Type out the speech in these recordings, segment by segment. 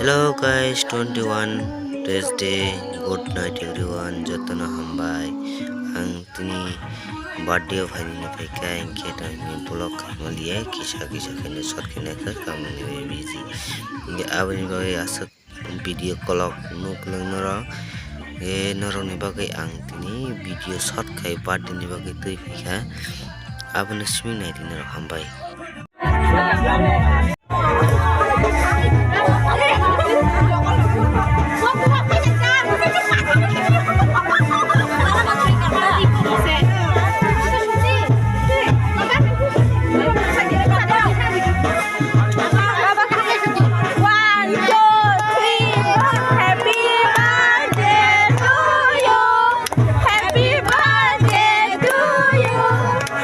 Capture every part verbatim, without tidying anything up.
Hello guys, twenty-one Thursday, good night everyone, jotono hambai. Ang tini birthday o phainani phaikha, hinkhe tongni vlog khaimaliya, kisa kisa khaino short khaino kha, kamoni bai busy. Hinkhe aboni bagwi aswk video kolok nuk lwng norok. E norokni bagwi ang tini video short khai birthday ni bagwi twi phaikha. Abono simi naidi norok hambai. One, two, three. Happy birthday to you. Happy birthday to you.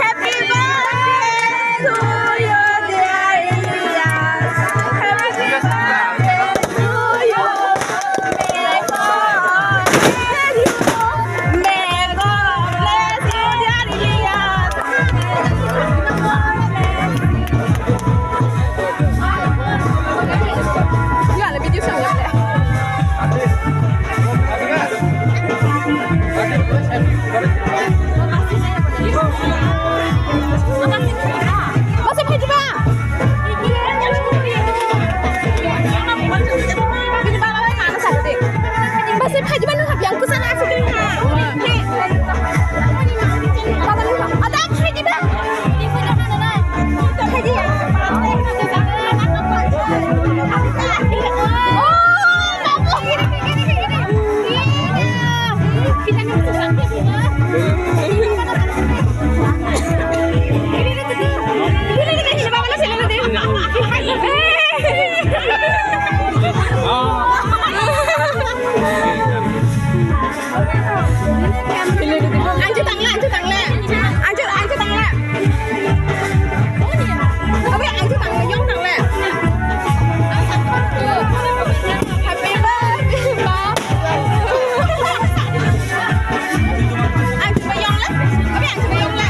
Happy birthday to you, dear Elias. Happy birthday to you. May God bless you. May God bless you, dear Elias. Anju tangle, anju tangle. Anju, anju tangle. Abi, anju tangle, yong tangle. Happy birthday, ba. Anju ba yong le. Abi, anju ba yong le.